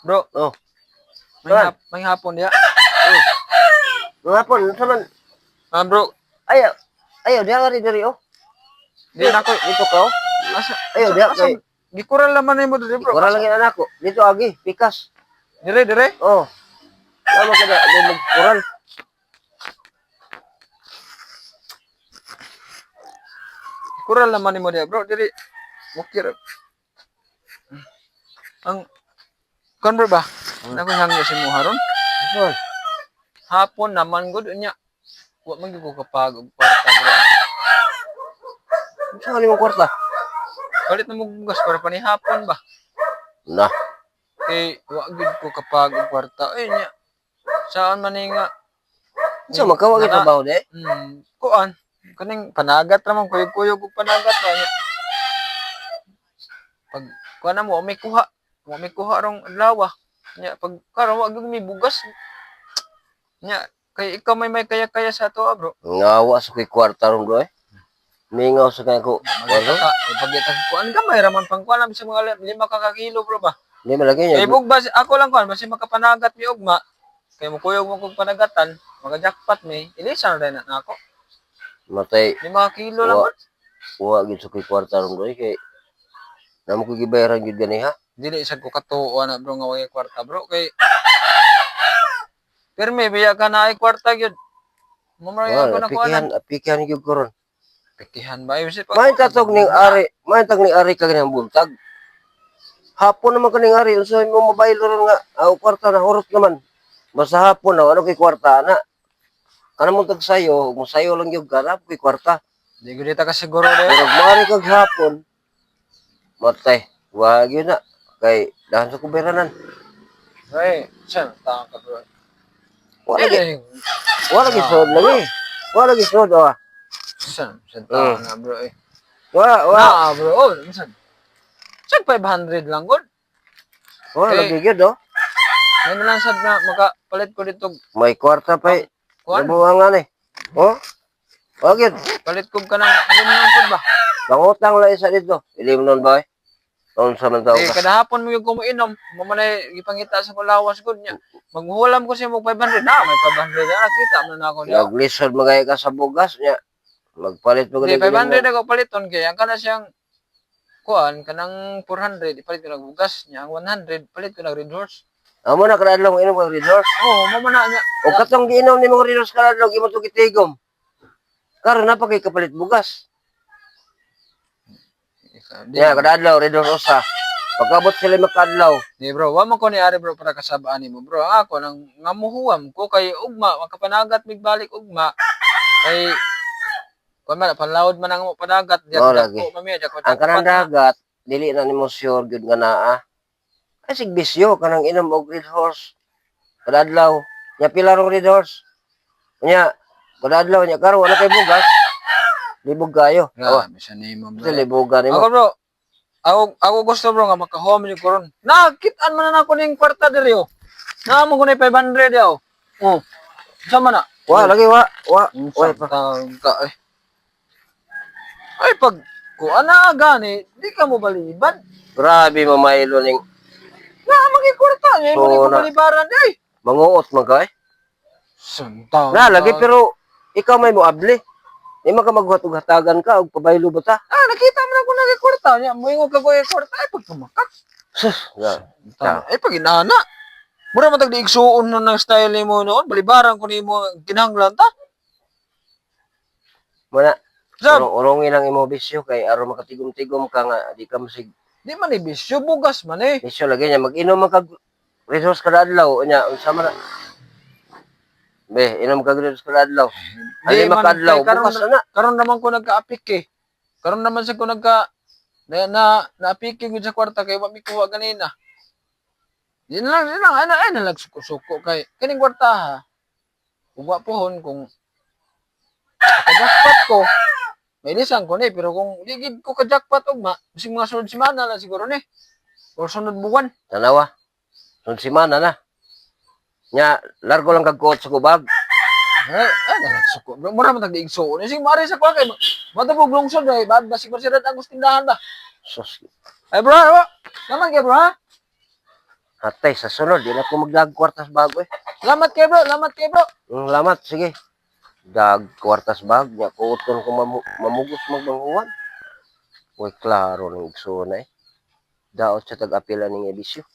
Bro. Oh. May, Saan? may hapon diya. Oh. Mga hapon, unsa man? Ah, bro. Ayaw. Ayaw, diha ka rin diri, oh. Di na ko. Dito ka, oh. Asa? Ayaw, diha asa, kay. Gikural naman nimo diri, bro. Wala lang yung anak ko. Dito agi, pikas. Dire, dire. Oh. Tama ka na, di magkural. Gikural naman nimo diya, bro. Diri. Mukir. Ang kon, bro, ba? Nako hangyo si mo haron. Unsa man? Hapon naman gud unya. Wa man gyud ko kapag og kwarta, bro. Unsa man imong kwarta? Palit na mo bugas para panihapon ba? Na. Kay wa gyud ko kapag og kwarta. Ay nya. Saan man ni nga Unsa man ka wa gyud trabaho di? Kuan kaning panagat ra man, kuyog-kuyog og panagat ra nya. Pag kuan na mo, may kuha. Wa may kuha rong adlaw. Nya pag karon wa gyud may bugas. Nya kay ikaw may kaya-kaya sa ato, ah, bro. Ngawa sa ko'y kwarta ron, bro, eh. Mingaw sa kaya ko. Magita Kwarta? ka, pagita ka kuan gamay ra man pang kuan lang sa mga 5 ka kilo, bro, ba. Di man lagi Kay niya. bugbas ako lang kuan basi makapanagat mi ugma. Kay mukuyog mo kog panagatan, maka-jackpot mi, ilisan ra na nako. Matay. 5 kilo lang Wa, man. wa gyud sa ko'y kwarta ron, bro, eh. Kay namo ko gibayaran gyud gani, ha. Dili sad ko katuo na, bro, nga way kwarta, bro, kay pirmi biya ka na ay kwarta gyud. Mamray Wala, ako na kuanan. apikihan, apikihan gyud ko ron. Pikihan ba? Ay, pag May tatog ning ari, may tag ning ari ka ganang buntag. Hapon naman kaning ari, unsa mo mabaylo ron nga aw kwarta na hurot naman. Basta hapon na ano kay kwarta na. Kana mo tag sayo, mo sayo lang gyud ka na kay kwarta. Di gyud ta ka siguro de. Pero mari kag hapon, matay, wa gyud na kay dahan sa kuberanan. Ay, san ta ka, bro? Wala lagi, Eh, wala lagi sod lagi. Wala lagi sod ah. San ta na, bro, eh. Wa wa Na, bro. Oh, san? San 500 lang gud. Wala Eh. lagi gyud oh. May na lang sad na makapalit ko dito. May kwarta pa eh. Kuan, Nabuhangan eh. Oh. Wa gyud. palit ko ka ng ilim pud ba? Pangutang lang isa dito. Ilim nun ba eh? Unsa man tao Eh, ka? kada hapon mo yung kumuinom, mo man ay gipangita sa kulawas gud niya. Maghulam ko siya mo 500 na, may 500 na nakita man na ako niya. Naglisod magay ka sa bugas niya. Magpalit mo Di gani. 500 ako paliton kay ang kana siyang kuan kanang 400 ipalit ko nag bugas niya, ang 100 palit ko nag Red Horse. Amo na kada adlaw inom kag Red Horse. Oh, mo man na niya. O katong giinom ni mga Red Horse kada adlaw imo to gitigom. Karon na pa kay kapalit bugas. Di, Niya kada adlaw Red Horse usa. Pagkabot sila makadlaw, di bro, wa man ko ni ari, bro, para kasabaan nimo, bro. Ang ako nang ngamuhuam ko kay ugma makapanagat migbalik ugma kay kuan man panlawod man ang panagat diya Oh, dako lagi. mamiya diya ko Ang kanang dagat dili na nimo sure gyud nga naa. Ay sig bisyo kanang inom og Red Horse. Kada adlaw, nya pila rong Red Horse. Nya kada adlaw nya karon wala kay bugas. Libog kayo. Oh, Grabe siya nimo, bro. kasi libogan nimo. Ako, bro, ako gusto, bro, nga makahome yung koron. Nakitaan man na ako ning kwarta diri oh. Naamo ko ni 500 yaw. Oh. Sama na. Wa lagi wa wa. Wa pa. Taon ka eh. Ay pag kuan na gani, di ka mo baliban. Grabe mamaylo ning Na magi kwarta niya mo Oo ko na. balibaran ay. manguot man ka eh. Santa. Na lagi pero ikaw may moabli. Di man ka maghuhat og hatagan ka og pabaylo ba ta? Ah, nakita mo na ko nagi kwarta niya. Moingon ka ko yung kwarta ay pag tumakak. Sus. Ya. Ta. Ay pag inana. Mura man tag di igsuon na ng style nimo noon, balibaran ko nimo kinahanglan ta. Muna Sab, urong urongin ang imo bisyo kay aron makatigom-tigom ka nga di ka masig di man ni bisyo, bugas man eh. bisyo lagi niya mag-inom man kag resource kada adlaw nya unsa man na. Be, inom kag resource kada adlaw. Di Ali man, makadlaw kay karon bukas na na. Karon naman ko nagka-apik eh. Karon naman sa ko nagka na na naapiki gud sa kwarta kay wa mi kuha ganina. Di na lang ana ay na suko-suko kay kining kwarta ha. Ug wa pohon kung ka-jackpot ko. May lisan ko ni pero kung di gid ko ka-jackpot ugma, bisig mga sunod semana lang siguro ni. Or sunod buwan. Tanawa. Sun semana na. Nya largo lang kag kuot sa kubag. Ay, ay, nagsuko. Bro, mura man tag igsuon. Sige, mari sa kwa kay matubog lungsod ay bad basig masirad ang tindahan ba. Sus. Ay bro, bro. Naman kay bro ha. Atay, sa sunod, di na ko magdag kwartas bag eh. Salamat kay bro, salamat kay bro. Lamat, sige. Dag kwartas bag, nya kuuton ko mamugos magbanghuan. Uy, klaro ng igsoon eh. Daot sa tag-apila ning ebisyo.